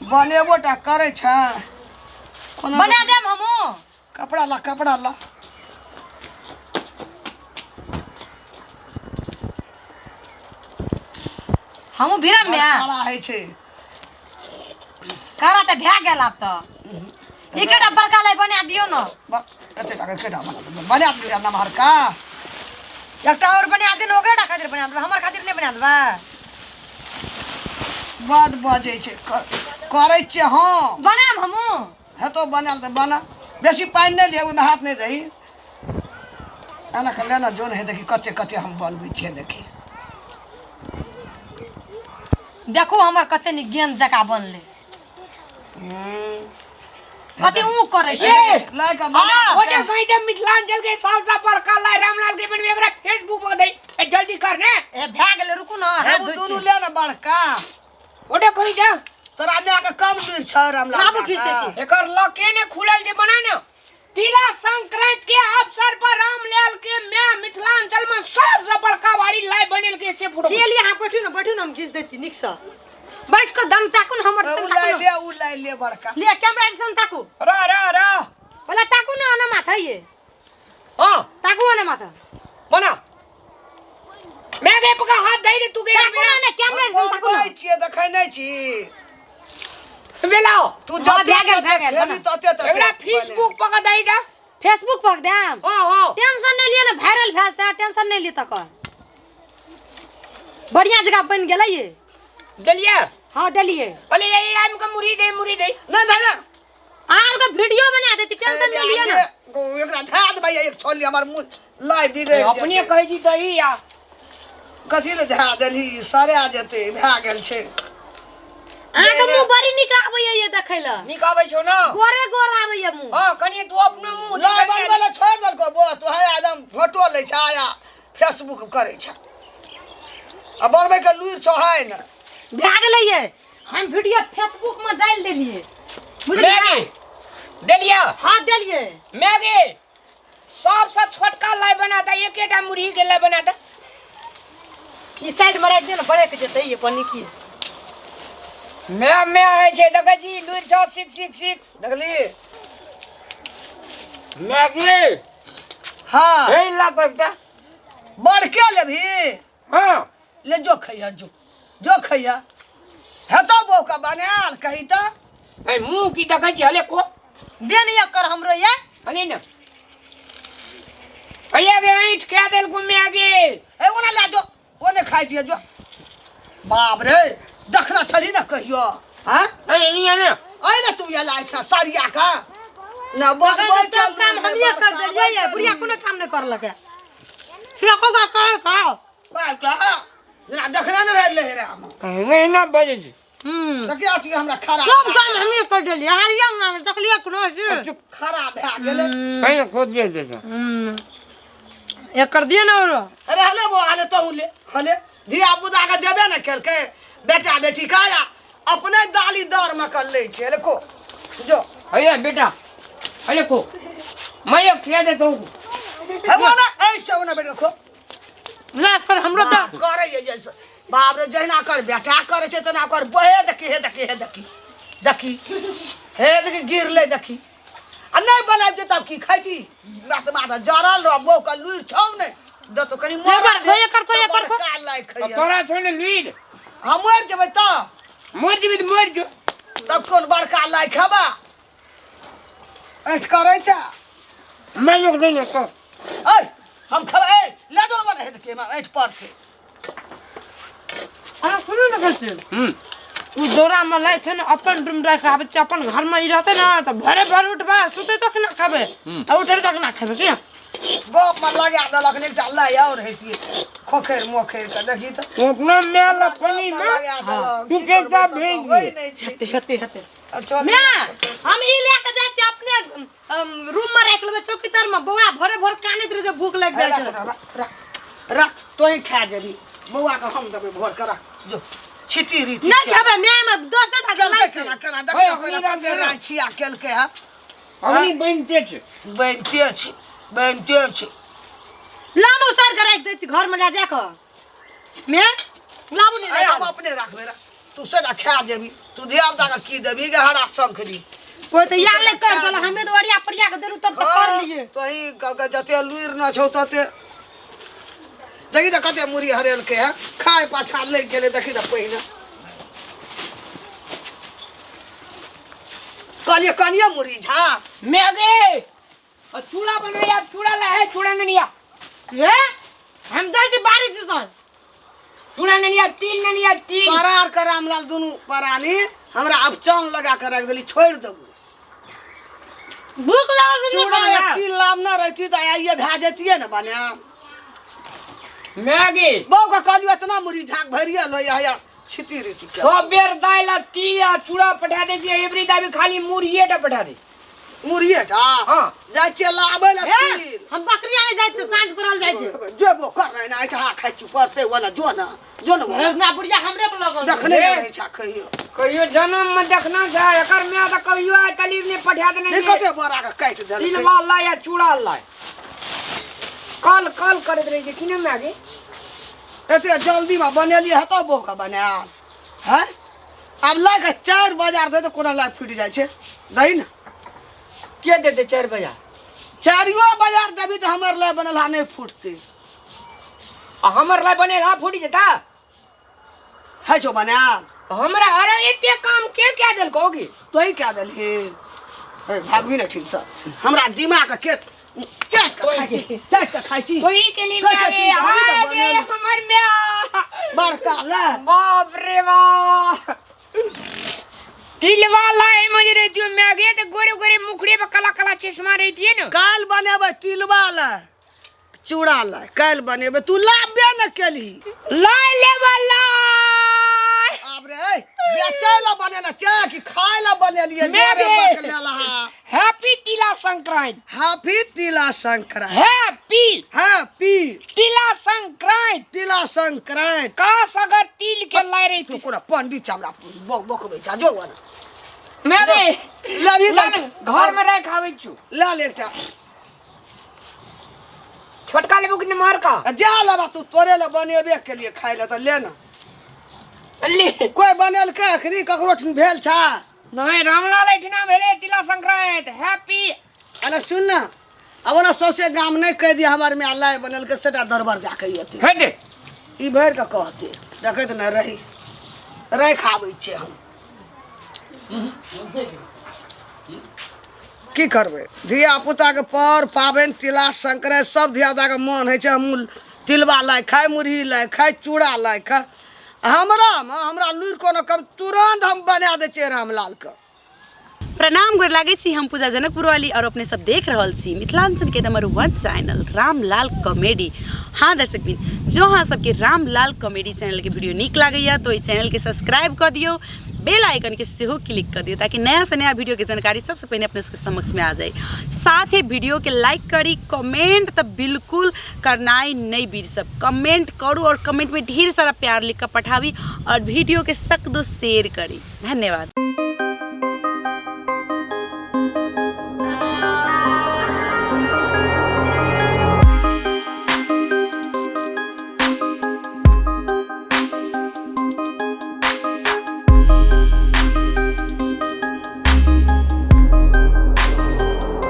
बनेबो टा करै छै। कोना बना देम हमहूँ। कपड़ा ला, कपड़ा ला। हमहूँ भिरम में काला होइ छै। करा तऽ भए गेल आब तऽ। एकेटा बड़का लाई बना दियौ ने। एते टा के एकेटा बना देबै। बना दियौ नमहरका। एकटा और बना दियौ ने, ओकरे टा खातिर बना देबै, हमर खातिर नहि बना देबै। बड बजै छै। करै छियै। हँ, बनाम हमहूँ। हेतौ बनायल तऽ बना। बेसी पानि नहि लिअ, ओहिमे हाथ नहि दही। एना कऽ लेना जोन है। देखी कते कते हम बनबै छियै, देखी। देखू हमर कते नीक गेंद जकाँ बनलै। कते ऊँ करै छै। लए कऽ बना। ओ जे कहीं जे मिथिलांचल के सबसे बड़का लाई रामलाल के बनबे, एकरा फेसबुक पर दे। ए, जल्दी कर ने। ए, भए गेलै, रुकू ने, हाथ धोइ दुनू छी। ले ने बड़का। ओटे कहीं जा। तोरा माय के कम लुरि छौ रामलाल? लाबू, खींच दै छी। एकर लके ने खुलल जे बना ने। तिला संक्रांति के अवसर पर रामलाल के माय मिथिलांचल में सबसे बड़का वाली लाई बनेल के से फोटो। ले लिअ, अहाँ बैठू ने, बैठू ने, हम घीच दै छी नीकसँ। बैस कऽ दम ताकू ने हमर उ दिसन लै ताकू ने। ले, उ लै ले बड़का। लिअ, कैमरा दिसन ताकू। र र र। बोला ताकू ने, आना माथा ये। हां। ताकू आना माथा। बना मैं के पका हाथ दे दे तू के। ताकू ने, ने कैमरा दिसन ताकू ने। बनबै छियै, देखै नहि छी? मिलाओ। तू हँ, जते भए गेल, भए गेल, खेबी बना। तते तते एकरा फेसबुक पर दे जा। Facebook per them. हां हां। टेंशन नहीं लिअ ने, वायरल भए जेतै, टेंशन नहीं लिअ। तकर बढ़िया जगह बनि गेलै ये। देलिए? हाँ, देलिए। अरे ये आम का मुरी दे, मुरी दे। नहि धरे। आर के वीडियो बना देती, टेंशन नहीं लिअ ने। एकरा धए देबै एक छोली, हमर मुँह लाइ बिगड़ि अपने जेतै। कहै छी दही या कथी लए धए देलही? सड़ा जेतै, भए गेल छै। अहाँके मुँह बड़ी नीक आबैया ये देखै लए। नीक आबै छौ ने? गोरे गोर आबैया मुँह। हां, कनि तू अपनो मुंह लाइ बनबै लए छोड़ि देलको बो। तू है एकदम फोटो लै छै आ फेसबुक करै छै आ बनबै के लुरि छौ है ने। भए गेलै ये, हम वीडियो फेसबुक में डालि देलिए, बुझलियै? मैगी देलिए? हाँ, देलिए। मैगी सबसे छोटका लाई बना दे, एकेटा मुरही के लाई बना दे। ई साइड में राखि दियौ ने, बड़े के जेतै ये बनी की। मैं मैं है छै देखै छी लुरि छौ, सीख सीख सीख। देखली? मैगी। हाँ। हे ला तब बड़के लेबही? हां। ले जो खैया, जो जो खैया। हेतौ बौका बनायल कही तऽ। ए, मुंह की देखै छी? हले को दे ने एकर हमरो ये। हले ने भैया गे, ऐंठ के देल को मैगी। ए, ओना ले जो, ओने खाइ छियै जो। बाप रे, देखना छली ने कहियो? हाँ। ए, नहीं ने। अइ ने तू ये लाइ छ सरिया का न तखन बनबै। तऽ सब काम हमिये कर देलियै ये, बुढ़िया कोनो काम नहि करलकै। रखो का कहो खाओ। जेना देखने ने रहलै रे हम। नहीं ना बजे छी। देखिए अथी हमरा खराब सब काम हमिये कर देलियै। अहाँ लिअ ने, देखलियै कोनो चीज? खराब भए गेलै। कहीं खोद दे दे। एकर दिअ ने औरो। अरे हले बो, हले तहु ले, हले। धिया पुता के देबे ने केलकै बेटा बेटी काया, अपने दाली दर में कर लै छै। अरे को जो। अरे बेटा, अरे को मैं ये खिला देता हूँ। हे ना ऐसे ओना बैठ के खो। ले पर हमरो तऽ करै ये जैसे। बाप रे, जहिना कर बेटा करै छै तेना कर बहे। देखी, हे देखी, हे देखी, देखी, हे देखी, गिरलै देखी। आ नहि बनाबि तब की खैती? माथ माथ जरल रह। बौ के लुरि छौ ने दतो कनि ले बर, खोइ एकर, खोइ एकर, खो। बड़का लाइ खैया। तोरा छो ने लुइर। हम मरि जेबै तऽ। मर जेबी तऽ मर जो। तब कोन बड़का लाइ खेबा? ऐठ करै छै। मैं योग देंगे तो। ऐ, हम खेबै। ऐ, ले दो ने हे देखिए ऐठ पड़तै। अहाँ सुनू ने, कहै छी ओ दौरा में लै छै ने, अपन रूम राखि आबै छै। अपन घरमे ई रहतै ने तऽ भरे भर उठबै, सुतै तक ना खेबै आ उठै तक ना खेबै की। गप में लगा देलक ने। एकटा लाइ और हेतियै खोखरि मोखरि के, देखी तऽ। अपना मेल पानी में लगा देलक। तू की पैसा करबै, भेज सब होइ दे। नहि छै। हेतै हेतै हेतै। आ चल। मैं हम ई लए के जाइ छी, अपने रूम में राखि लेबै चौकी तर में। बौआ भोरे भोर कानैत रहै छै, भूख लागि जाइ राख छै। राख राख राख, तोही खा जेबी, बौआ के हम देबै भोर के। राख जो छिटी रीति। नहि खेबै, my में दोसर टा केलकै लाई छै। केना केना देख ओए, ने पहिले। अखनी कते राख। राइ छिया केलकै हँ। अभी बनते छे। बनिते छै, बनिते छै। लानू, उसारि के राखि दै छी घर में लए जा कऽ। मैं लाबू ने। अरे, हम अपने राखबै, राख। तू सेटा खा जेबी तू धिया पुता के की देबी गे हरा शंखरी कोई तो यार ले कर देला हमें तो ओरिया परिया के देलू तब तो कर लिए तोही कहलकै जते लुरि न छौ तते देखी तऽ कते मुरही हरेलकै है खाय पाछा लागि गेलै देखी तऽ पहिने कहलियै कनिये मुरही झा मैगे और चूड़ा बनाया चूड़ा ला है चूड़ा ननिया ए हम जाइ छी बाड़ी दिसन चूड़ा ननिया तिल ननिया तिल तोरा आर के रामलाल दुनू प्राणी हमरा अब चांग लगा के रख देली छोड़ि देबू भूख लागल छै चूड़ा एक तिल लाम न रहती तऽ आइए भए जैतियै ने बने मैगी बहू के कहलियो इतना मुरही झाँक भरिए लो या छिती रीति के। सब बेर दाइल आ तिल आ चूड़ा पठा दे छियै एबरी दाबी खाली मुरहिए टा पठा दे मुरहिए टा हाँ। जाइ छियै लाबै लए ए, तिल हम बकरी आने जाइ छियै साँझ पड़ल जाइ छै जेबो कर रहे ना एठा खाइ छी पड़ते ओना जो ना जो ना ओना। ना बुढ़िया हमरे पर लगल छै। देखने नहि रहै छा कहियो कहियो जन्म में देखना छै एकर माय तऽ कहियो आइ तलिक नहि पठा देने नहीं छै कते बोरा के काटि देलकै तिलवा लाय आ चूड़ा लाय कल कल करैत रहै छै कि नहि माय गे एते जल्दी में बनेलियै हेतौ बहू के बनायल हैं आब लाइ के 4 बाजार दे तऽ कोना लाइ फूटि जाइ छै दही ने के देतै 4 बजा चारियो बाजार देबी तऽ हमर लाइ बनल हा नहि फूटतै आ हमर लाय बनेल हा फूटि जेता है छौ बनायल हमरा अरे एते काम के क्या देलको गे तोही क्या देलही हे भागबी ने ठीक से हमरा दिमाग के चाट के खाइ छी चाट के खाइ छी कोई के लिए कहै छै मारे कि दही तऽ आगे बनल। हमर म्या बड़का ले बाप रे बाप तिलवा लाए मुझे रहती हूँ मैं आगे तो गोरे गोरे मुखड़े पे काला काला चश्मा रहती है ना काल्हि बनेबै तिलवा ले चूड़ा ले काल्हि बनेबै तू लाबे ने केलही लाए ले लाए आब रे ए, बेचै लए बनेला चाह कि खाय लए बनेलियै मैं जोरे गे। बक लेलहा हैप्पी तिला संक्रांत happy Tila Sankranti happy happy Tila Sankranti Tila Sankranti काश अगर तिल के लाए रही तू थी कोना पंडित छै हमरा बक बकबै छै जो ना मैं गे लेबही ला तऽ ने, घर में रख आबै छु ले ले एकटा छोटका लेबू कि नमहर का आ जा लेबा तू तोरे लए बनेबे केलिए खाय लए तऽ ले ना ले कोइ बनेलकै अखनी ककरो ठाम भेल छा नहीं रामलाल एहिठिना भेलै तिला संक्रांति हैप्पी अरे सुन ना अब ओना सौंसे गाम नहि कहि दिअ हमर माय लाइ बनेलकै सेटा दरबर जा कऽ अयतै हे दे ई भरि कऽ कहतै देखैत ने रही राखि आबै छियै हम की करबै धियापुताके पर पाबनि तिला संक्रान्ति सब धियापुताके मन होइ छै हमहूँ तिलबा लाइ खाइ मुरही लाइ खाइ चूड़ा लाइ खाइ हमरामे हमरा लुरि कोनो कम तुरन्त हम बना दै छियै रामलालके प्रणाम गोर लागै छी हम पूजा जनकपुर वाली और अपने सब देख रहल छी मिथिलांचल के नंबर 1 चैनल रामलाल कॉमेडी। हाँ दर्शक बिन, जो अहाँ सबके रामलाल कॉमेडी चैनल के वीडियो नीक लागैया तो ई चैनल के सब्सक्राइब कऽ दियौ, बेल आइकन के सेहो क्लिक कऽ दियौ ताकि नया से नया वीडियो के जानकारी सबसे पहिने अपने सबके समक्ष में आ जाए। साथ ही वीडियो के लाइक करी, कमेंट तऽ बिल्कुल करनाइ नहीं बीर सब, कमेंट करू और कमेंट में ढेर सारा प्यार लिख कऽ पठाबी और वीडियो के सक दो शेयर करी। धन्यवाद।